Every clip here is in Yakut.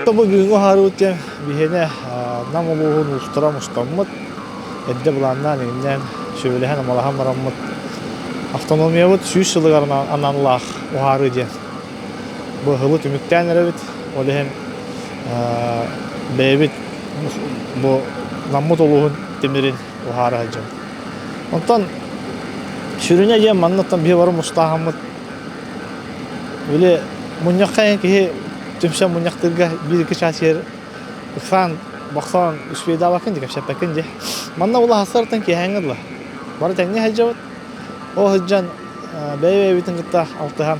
Бу бүгүҥҥү уһаарыбыт диэн биһиэнэ Нам улууһун уустара мустаммыт, эрдэ былааннаан иҥнээн, сүбэлэһэн-амалаһан бараммыт автономиябыт 100 сылыгар аналлаах уһаарыы диэн бу сылы түмүктээн эрэбит. Ол иһин бэйэбит бу Наммыт улууһун тимирин уһаара сылдьабыт. Онтон сүрүнэ диэн манныттан биһи бары мустааһыммыт били мунньахха киһи түмсэн мунньахтыырга биир-икки чаас иһэр ыксаан бохсоон успейдаабаккын дии кэпсэппэккин дии. Манна улаһастартан киэһээҥҥэ дылы бары тэҥҥэ сылдьабыт. Ол сылдьан бэйэ-бэйэбитин кытта алтыһан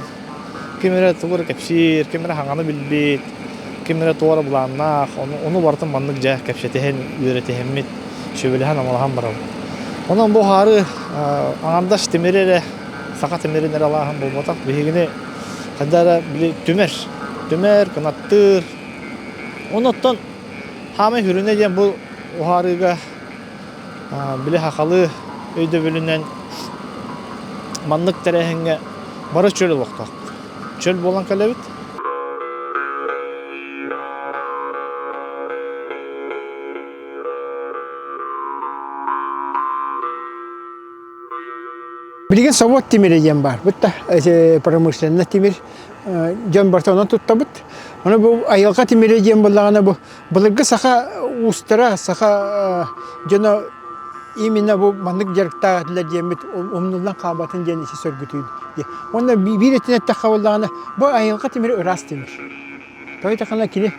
ким эрэ тугу эрэ кэпсиир, ким эрэ хаҥаны билбит, ким эрэ туох эрэ былааннаах, ону, ону барытын маннык дьэ кэпсэтиһэн, үөрэтиһэммит, сүбэлэһэн-амалаһан барабыт. Онон бу уһаарыы аҥардас тимири эрэ, саха тимирин эрэ алааһын буолбатах. Биһигини хайда эрэ били түмэр, түмэр, кынаттыыр. Онуттан хаамай сүрүнэ диэн бу уһаарыыга били сахалыы өйдөбүлүнэн маннык тэрээһиҥҥэ бары чөл олохтоохпут. Чөл буолан кэлэбит. Билигин собуот тимирэ диэн баар. Бутта промышленный тимир дьон барыта онон туттабыт. Ону бу айылҕа тимирэ диэн буоллаҕына бу Былыргы саха уустара, саха дьоно именно бу маннык дьарыктаах этилэр диэммит умнуллан хаалбатын диэн ити сөргүтүү. Уонна биир өттүнэн эттэххэ буоллаҕына, бу айылҕа тимирэ ыраас тимир. Тоҕо диэтэххинэ кини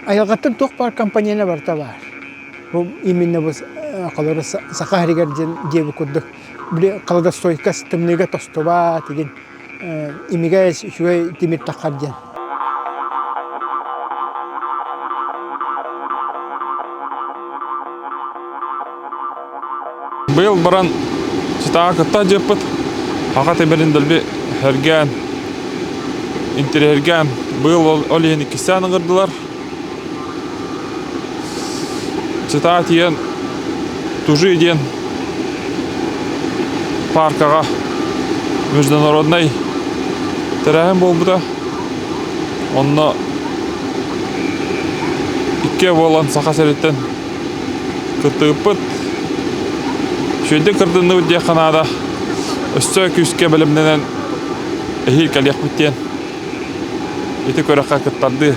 айылҕаттан туох баар компонена барыта баар. Бу именно бу холобура саха сиригэр диэн диэбит курдук били холодостойка тымныыга тостубат игин имигэс үчүгэй тимир таххар диэн. Быйыл баран Читаҕа кытта дьыппыт. Хаха тимирин дэлби сэргээн, интэриэһиргээн быйыл ол иһин иккистээн ыҥырдылар. Читаа тиийэн Тужи диэн пааркаҕа международнай тэрээһин буолбута. Онно иккиэ буолан Саха сириттэн кыттыбыппыт. Үчүгэйдик кырдынныбыт диэххэ наада. Өссө күүскэ бэлэмнэнэн эһиил кэлиэхпит диэн ити күрэххэ кыттардыы.